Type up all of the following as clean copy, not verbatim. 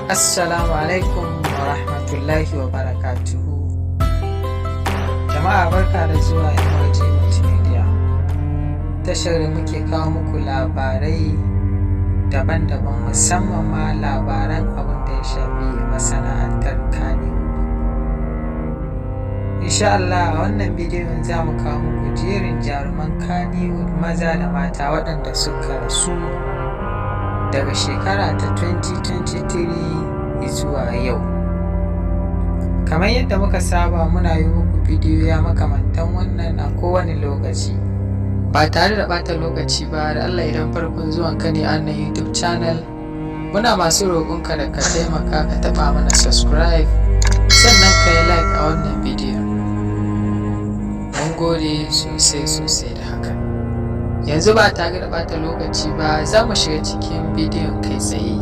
Assalamu alaikum wa rahmatullahi wa barakatuhu. Jama'a, barka da zuwa MYG Multimedia. Tashar da muke kawo muku labarai daban-daban, musamman ma labaran abin da ya shafi masana'antar Kannywood. Insha Allah a wannan bidiyon za mu kawo muku jerin jaruman Kannywood maza da mata waɗanda suka rasu daga shekara ta 2023 zuwa yau. Kamar yadda muka saba, muna yi muku bidiyo makamantan wannan a kowane lokaci. Ba tare da ɓata lokaci ba, da Allah idan farkon zuwan ka ne a wannan YouTube channel, muna masu roƙonka da ka taimaka ka taɓa mana subscribe, sannan ka yi like a wannan bidiyon. Mun gode sosai sosai da haka. Yanzu ba tare da ɓata lokaci ba, za mu shiga cikin bidiyon kai tsaye.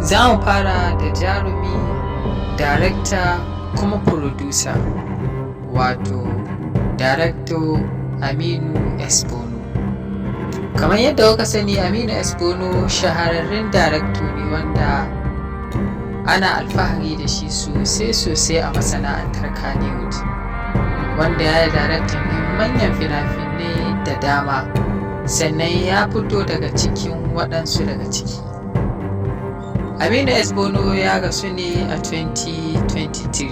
Za mu fara da jarumi, darekta kuma producer, wato Director Aminu S. Bono. Kamar yadda kuka sani, Aminu S. Bono shahararren darekto ne wanda ana alfahari da shi sosai sosai a masana'antar Kannywood, wanda ya yi daraktan ɗin manyan fina-finai da dama, sannan ya fito daga cikin waɗansu daga ciki. Aminu S. Bono ya rasu ne a 2023,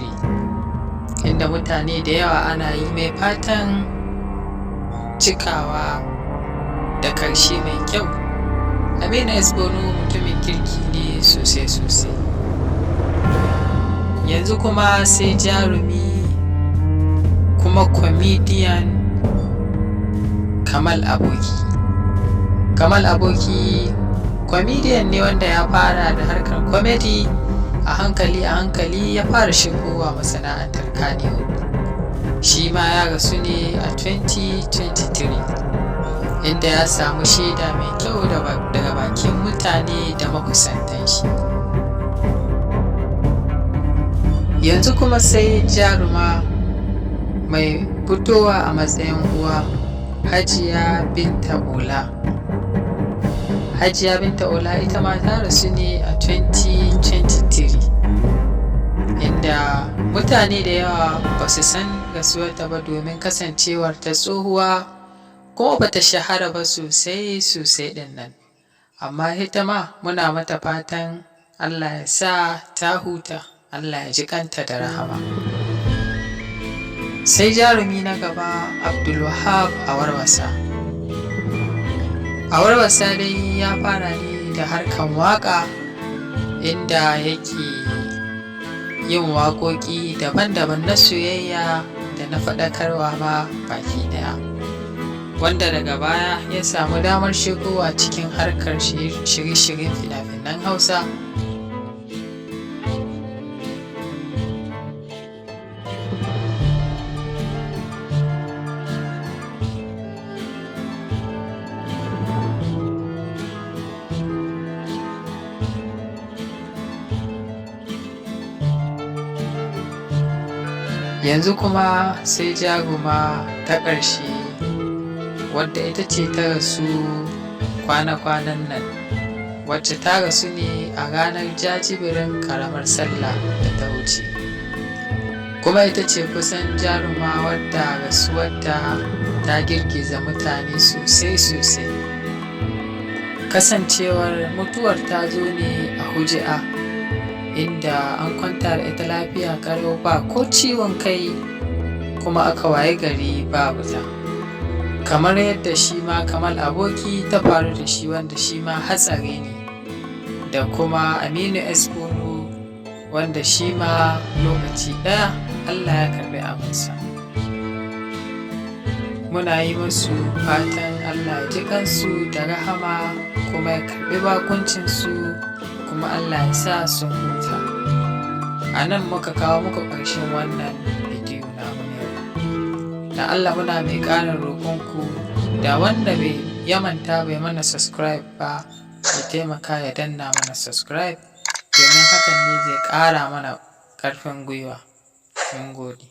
inda mutane da yawa ana yi mai fatan cikawa da karshe mai kyau. Aminu S. Bono mutumin kirki ne sosai sosai. Yanzu kuma sai jarumi kuma comedian Kamal Aboki. Kamal Aboki comedian ne wanda ya fara da harkar comedy, a hankali a hankali ya fara shigowa masana'antar Kannywood. Shi ma ya rasu ne a 2023, inda ya samu shaida mai kyau daga bakin mutane da makusantan shi. Yanzu kuma sai jaruma mai fitowa a matsayin uwa, Hajiya Binta Ola. Hajiya Binta Ola ita ma ta rasu ne a 2023, inda mutane da yawa ba su san rasuwarta ba domin kasancewar ta tsohuwa kuma ba ta shahara ba sosai sosai ɗin nan. Amma ita ma muna mata fatan Allah ya sa ta huta, Allah ya ji kanta da rahama. Sai jarumi na gaba, Abdulwahab Awarwasa. Awarwasa dai ya fara ne da harkan waƙa, inda yake yin waƙoƙi daban-daban na soyayya da na faɗakarwa ma baki ɗaya. Wanda daga baya ya samu damar shigowa cikin harkar shirye-shiryen fina-finan Hausa. Yanzu kuma sai jaruma ta ƙarshe, wadda ita ce ta rasu kwana-kwanan nan, wacce ta rasu ne a ranar jajiberin ƙaramar sallah da ta wuce. Kuma ita ce kusan jaruma wadda rasuwarta ta girgiza mutane sosai sosai. Kasancewar mutuwar ta zo ne a huji'a, inda an kwanta da ita lafiya ƙalau, ba ko ciwon kai, kuma aka waye gari babu ta. Kamar yadda shi ma Kamal Aboki ta faru da shi, wanda shi ma hatsari ne, da kuma Aminu S. Bono, wanda shi ma lokaci ɗaya Allah ya karɓi abinsa. Muna yi musu fatan Allah ya ji kansu da rahama kuma ya karɓi bakuncinsu, kuma Allah ya sa sun huta. A nan muka kawo muku ƙarshen wannan bidiyo namu na yau. Da Allah muna mai ƙara roƙonku da wanda bai ya manta bai mana subscribe ba, ya taimaka ya danna mana subscribe, domin hakan ne zai ƙara mana ƙarfin gwiwa. Mun gode.